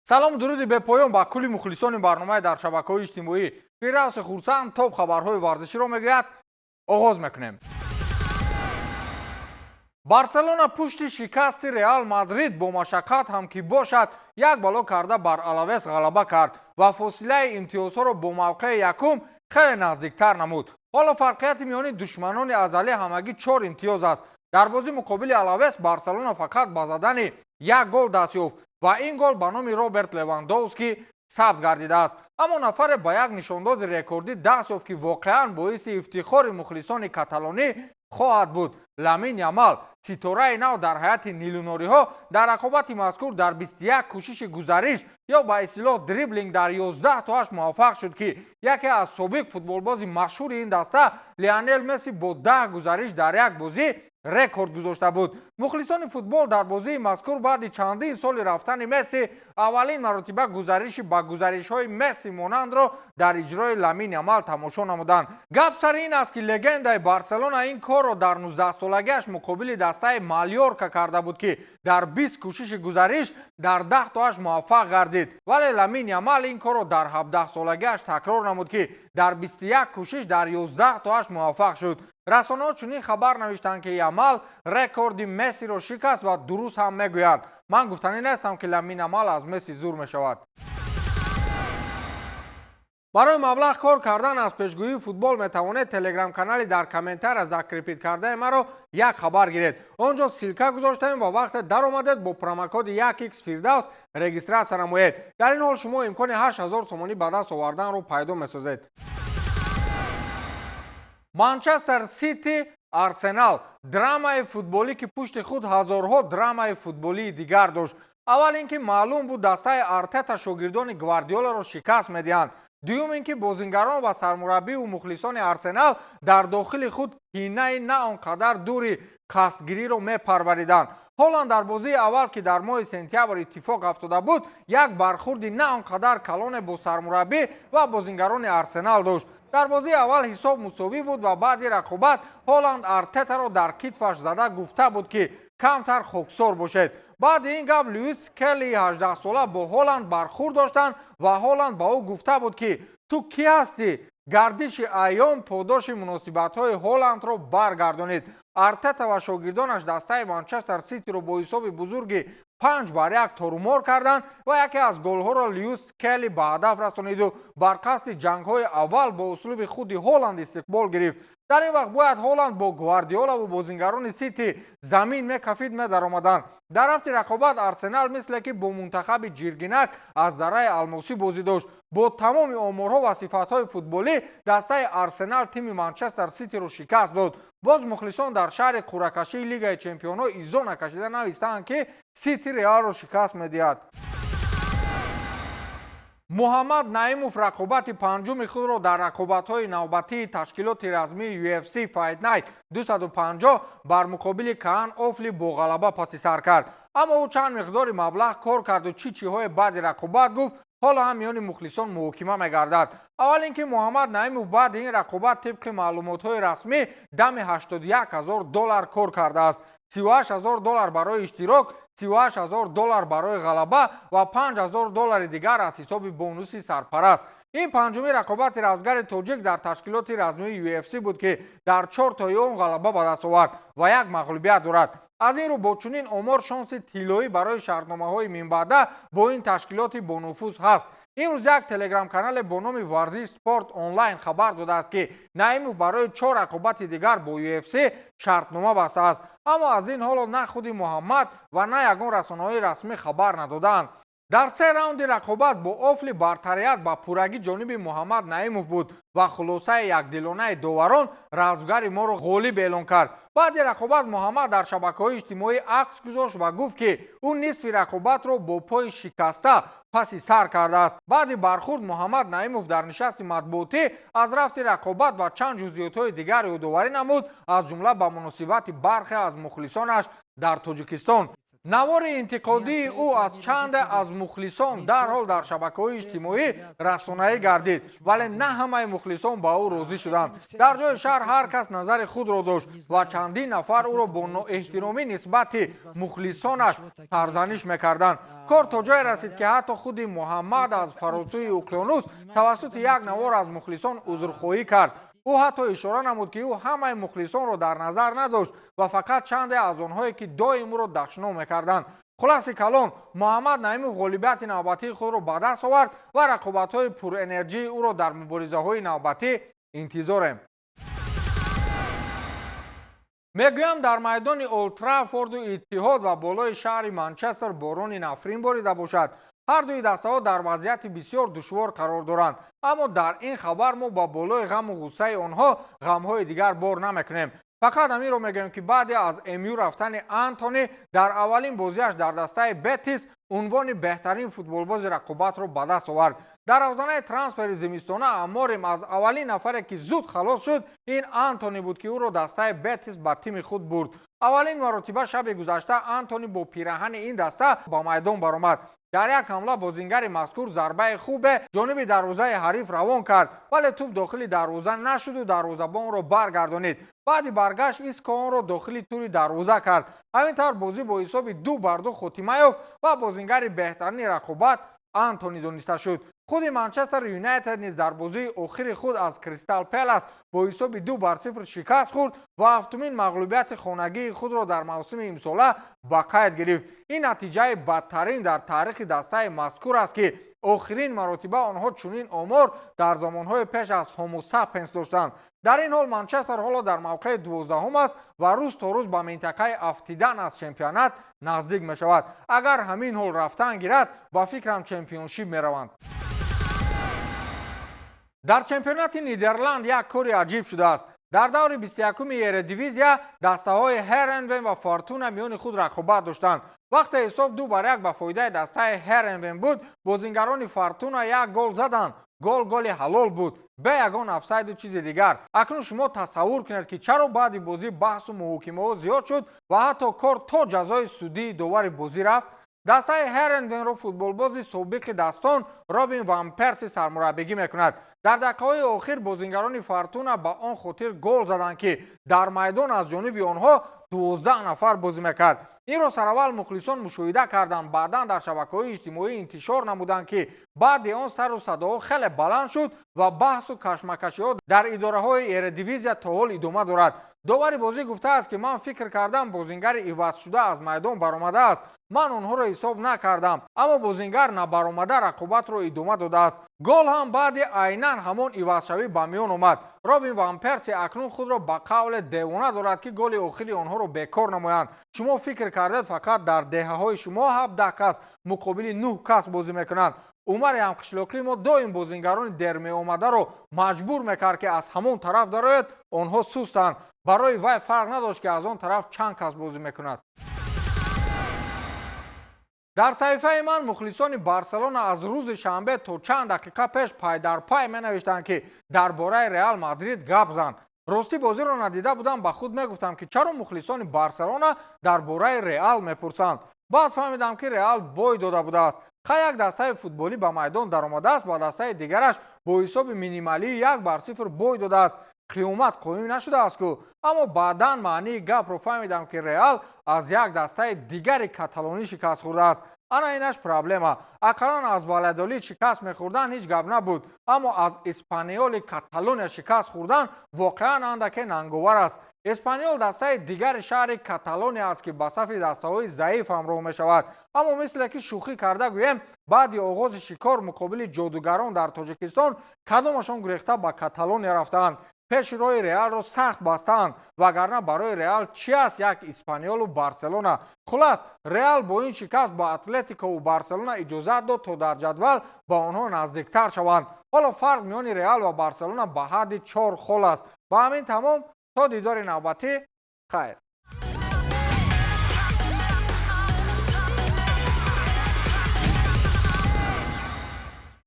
Салому дуруди бепоён ба кулли мухлисони барномаи дар шабакаҳои иҷтимоӣ. Фирдавси Хурсанд топ хабарҳои варзиширо мегӯяд. Оғоз мекунем. Барселона пушти шикасти Реал Мадрид бо машаққат ҳам ки бошад, як бало карда бар Алавес ғалаба кард ва фосилаи имтиёзҳоро бо мавқеи якум хеле наздиктар намуд. Ҳоло фарқияти миёни душманони азалӣ ҳамагӣ чор имтиёз аст. Дар бозӣ муқобили Алавес Барселона фақат ба задани як гол даст ёфт ва ин гол ба номи Роберт Левандовски сабт гардидааст. Аммо нафаре ба як нишондоди рекордӣ даст ёфт, ки воқеан боиси ифтихори мухлисони каталонӣ хоҳад буд. Ламин Ямал, ситораи нав дар ҳайати нилунориҳо, дар рақобати мазкур дар 21 кӯшиши гузариш ё ба истилоҳ дриблинг дар 11 тоаш муваффақ шуд, ки яке аз собиқ футболбози машҳури ин даста Лионел Месси бо 10 гузариш дар як бозӣ рекорд гузошта буд. Мухлисони футбол дар бозии мазкур баъди чандин соли рафтани Месси аввалин маротиба гузариши ба гузаришҳои Месси монандро дар иҷрои Ламин Ямал тамошо намуданд. Гап сари ин аст, ки легендаи Барселона ин корро дар 19-солагиаш муқобили дастаи Малёрка карда буд, ки дар 20 кӯшиши гузариш дар 10 тоаш муваффақ гардид. Вале Ламин Ямал ин корро дар 17-солагиаш такрор намуд, ки дар 21 кӯшиш дар 11 тоаш муваффақ шуд. Расонаҳо чунин хабар навиштанд, ки Ямал рекорди Мессиро шикаст ва дуруст ҳам мегӯянд. Ман гуфтанӣ нестам, ки Ламин Ямал аз Месси зур мешавад. Барои маблағ кор кардан аз пешгӯии футбол метавонед телеграм-канали дар комментария закрепить кардаи маро як хабар гиред. Он ҷо ссылка гузоштаем ва вақте даромадед, бо промокоди 1x Фирдавс регистрация намоед. Дар ин ҳол шумо имкони 8000 сомонӣ ба даст оварданро пайдо месозед. Манчестер Сити Арсенал, драмаи футболӣ, ки пушти худ ҳазорҳо драмаи футболии дигар дошт. Аввал ин ки маълум буд, дастаи Артета шогирдони Гвардиоларо шикаст медиҳанд. Дуюм ин ки бозингарон ва сармураббиву мухлисони Арсенал дар дохили худ кинаи на он қадар дури қасдгириро мепарвариданд. Ҳоланд дар бозии аввал, ки дар моҳи сентябр иттифоқ афтода буд, як бархурди на он қадар калоне бо сармураббӣ ва бозингарони Арсенал дошт. Дар бозии аввал ҳисоб мусовӣ буд ва баъди рақобат Ҳоланд Артетаро дар китфаш зада гуфта буд, ки камтар хоксор бошед. Баъди ин гап Луис Келли 18-сола бо Ҳоланд бархурд доштанд ва Ҳоланд ба ӯ гуфта буд, ки ту кӣ ҳастӣ? Гардиши айём подоши муносибатҳои Ҳоландро баргардонид. Артета ва шогирдонаш дастаи Манчестер Ситиро бо ҳисоби бузурги 5-1 торумор карданд ва яке аз голҳоро Льюис Келли ба ҳадаф расониду бар қасди ҷангҳои аввал бо услуби худи Ҳоланд истиқбол гирифт. Дар ин вақт бояд Ҳоланд бо Гвардиолаву бозингарони Сити замин мекафид, медаромаданд. Дар рафти рақобат Арсенал мисле ки бо мунтахаби ҷиргинак аз дараи алмосӣ бозӣ дошт. Бо тамоми оморҳо ва сифатҳои футболӣ дастаи Арсенал тими Манчестер Ситиро шикаст дод. Боз мухлисон дар шаҳри қуръакашии Лигаи чемпионҳо изо накашида навистаанд, ки Сити Реалро шикаст медиҳад. Муҳаммад Наимов рақобати панҷуми худро дар рақобатҳои навбатии ташкилоти размии UFC Fight Night 250 бар муқобили Каан Офли бо ғалаба паси сар кард. Аммо ӯ чанд миқдори маблағ кор карду чӣ чиҳое баъди рақобат гуфт, ҳоло ҳам миёни мухлисон муҳокима мегардад. Аввал ин ки Муҳаммад Наимов баъди ин рақобат тибқи маълумотҳои расмӣ дами 81 ҳазор доллар кор кардааст: 38 ҳазор доллар барои иштирок, 38 ҳазор доллар барои ғалаба ва 5 ҳазор доллари дигар аз ҳисоби бонуси сарпараст. Ин панҷуми рақобати размгари тоҷик дар ташкилоти размии UFC буд, ки дар чор тои он ғалаба ба даст овард ва як мағлубият дорад. Аз ин рӯ бо чунин омор шонси тиллоӣ барои шартномаҳои минбаъда бо ин ташкилоти бонуфуз ҳаст. Имрӯз як телеграм-канале бо номи Варзиш Спорт Онлайн хабар додааст, ки Наимов барои чор рақобати дигар бо UFC шартнома бастааст. Аммо аз ин ҳоло на худи Муҳаммад ва на ягон расонаҳои расмӣ хабар надодаанд. Дар се раунди рақобат бо Офли бартарият ба пуррагӣ ҷониби Муҳаммад Наимов буд ва хулосаи якдилонаи доварон размгари моро ғолиб эълон кард. Баъди рақобат Муҳаммад дар шабакаҳои иҷтимоӣ акс гузошт ва гуфт, ки ӯ нисфи рақобатро бо пои шикаста паси сар кардааст. Баъди бархурд Муҳаммад Наимов дар нишасти матбуотӣ аз рафти рақобат ва чанд ҷузъиётҳои дигар ёдоварӣ намуд, аз ҷумла ба муносибати бархе аз мухлисонаш дар Тоҷикистон. Навори интиқодии ӯ аз чанде аз мухлисон дарҳол дар шабакаҳои иҷтимоӣ расонаӣ гардид, вале на ҳамаи мухлисон ба ӯ розӣ шуданд. Дар ҷои шаҳр ҳар кас назари худро дошт ва чандин нафар ӯро бо ноэҳтиромӣ нисбати мухлисонаш сарзаниш мекарданд. Кор то ҷое расид, ки ҳатто худи Муҳаммад аз фаросӯи уқёнус тавассути як навор аз мухлисон узрхоҳӣ кард. Ӯ ҳатто ишора намуд, ки ӯ ҳамаи мухлисонро дар назар надошт ва фақат чанде аз онҳое, ки доим ӯро дашном мекарданд. Хулоси калон, Муҳаммад Наимов ғолибияти навбатии худро ба даст овард ва рақобатҳои пурэнерҷии ӯро дар муборизаҳои навбатӣ интизорем. Мегӯям, дар майдони Олд Траффорду Иттиҳод ва болои шаҳри Манчестер борони нафрин борида бошад. Ҳар дуи дастаҳо дар вазъияти бисёр душвор қарор доранд, аммо дар ин хабар мо ба болои ғаму ғуссаи онҳо ғамҳои дигар бор намекунем. Фақат ҳаминро мегӯем, ки баъде аз МЮ рафтани Антони дар аввалин бозиаш дар дастаи Бетис унвони беҳтарин футболбози рақобатро ба даст овард. Дар равзанаи трансфери зимистона Аморим аз аввалин нафаре, ки зуд халос шуд, ин Антони буд, ки ӯро дастаи Бетис ба тими худ бурд. Аввалин маротиба шаби гузашта Антони бо пираҳани ин даста ба майдон баромад. Дар як ҳамла бозингари мазкур зарбаи хубе ҷониби дарвозаи ҳариф равон кард, вале тӯб дохили дарвоза нашуду дарвозабонро баргардонид. Баъди баргашт Иско онро дохили тури дарвоза кард. Ҳамин тавр бозӣ бо ҳисоби 2-2 хотима ёфт ва бозингари беҳтарини рақобат Антони дониста шуд. Худи Манчестер Юнайтед низ дар бозии охири худ аз Кристал Пелас бо ҳисоби 2-0 шикаст хӯрд ва ҳафтумин мағлубияти хонагии худро дар мавсими имсола ба қайд гирифт. Ин натиҷаи бадтарин дар таърихи дастаи мазкур аст, ки охирин маротиба онҳо чунин омор дар замонҳои пеш аз Homo sapiens доштанд. Дар ин ҳол Манчестер ҳоло дар мавқеи 12-ум аст ва рӯз то рӯз ба минтақаи афтидан аз чемпионат наздик мешавад. Агар ҳамин ҳол рафтан гирад, ба фикрам чемпионшип мераванд. Дар чемпионати Нидерланд як кори аҷиб шудааст. Дар даври 21-уми Ередивизия дастаҳои Ҳеренвен ва Фортуна миёни худ рақобат доштанд. Вақте ҳисоб 2-1 ба фоидаи дастаи Ҳеренвен буд, бозингарони Фортуна як гол заданд. Гол голи ҳалол буд, бе ягон офсайду чизи дигар. Акнун шумо тасаввур кунед, ки чаро баъди бозӣ баҳсу муҳокимаҳо зиёд шуд ва ҳатто кор то ҷазои судии довари бозӣ рафт. Дастаи Ҳеренвенро футболбози собиқи дастон Робин ван Перси сармураббигӣ мекунад. Дар дақиқаҳои охир бозингарони Фортуна ба он хотир гол заданд, ки дар майдон аз ҷониби онҳо 12 нафар бозӣ мекард. Инро сараввал мухлисон мушоҳида карданд, баъдан дар шабакаҳои иҷтимоӣ интишор намуданд, ки баъди он сару садоҳо хеле баланд шуд ва баҳсу кашмакашиҳо дар идораҳои Ередивизия то ҳол идома дорад. Довари бозӣ гуфтааст, ки ман фикр кардам бозингари ивазшуда аз майдон баромадааст, ман онҳоро ҳисоб накардам, аммо бозингар набаромада рақобатро идома додааст. Гол ҳам баъди айнан ҳамон ивазшавӣ ба миён омад. Робин ван Перси акнун худро ба қавле девона дорад, ки голи охири онҳоро бекор намоянд. Шумо фикр кардед, фақат дар деҳаҳои шумо 17 кас муқобили 9 кас бозӣ мекунанд. Умари ҳамқишлоқии мо доим бозингарони дермеомадаро маҷбур мекард, ки аз ҳамон тараф дарояд, онҳо сустанд. Барои вай фарқ надошт, ки аз он тараф чанд кас бозӣ мекунад. Дар саҳифаи ман мухлисони Барселона аз рӯзи шанбе то чанд дақиқа пеш пайдарпай менавиштанд, ки дар бораи Реал Мадрид гап зан. Ростӣ бозиро надида будам, ба худ мегуфтам, ки чаро мухлисони Барселона дар бораи Реал мепурсанд. Баъд фаҳмидам, ки Реал бой дода будааст. Хай, як дастаи футболӣ ба майдон даромадааст, ба дастаи дигараш бо ҳисоби минималии 1-0 бой додааст. Қиёмат қоим нашудааст ку. Аммо баъдан маънии гапро фаҳмидам, ки Реал аз як дастаи дигари каталонӣ шикаст хӯрдааст. Ана инаш проблема. Ақаллан аз Валядолид шикаст мехӯрдан ҳеҷ гап набуд, аммо аз Испаниёли Каталония шикаст хӯрдан воқеан андаке нанговар аст. Испаниёл дастаи дигари шаҳри Каталония аст, ки ба сафи дастаҳои заиф ҳамроҳ мешавад. Аммо мисле ки шӯхӣ карда гӯем, баъди оғози шикор муқобили ҷодугарон дар Тоҷикистон кадомашон гурехта ба Каталония рафтаанд? Пеши роҳи Реалро сахт бастаанд, вагарна барои Реал чи аст як Испаниёлу Барселона? Хулас, Реал бо ин шикаст ба Атлетикову Барселона иҷозат дод, то дар ҷадвал ба онҳо наздиктар шаванд. Ҳоло фарқ миёни Реал ва Барселона ба ҳадди 4 хол аст. Ба ҳамин тамом, то дидори навбатӣ, хайр.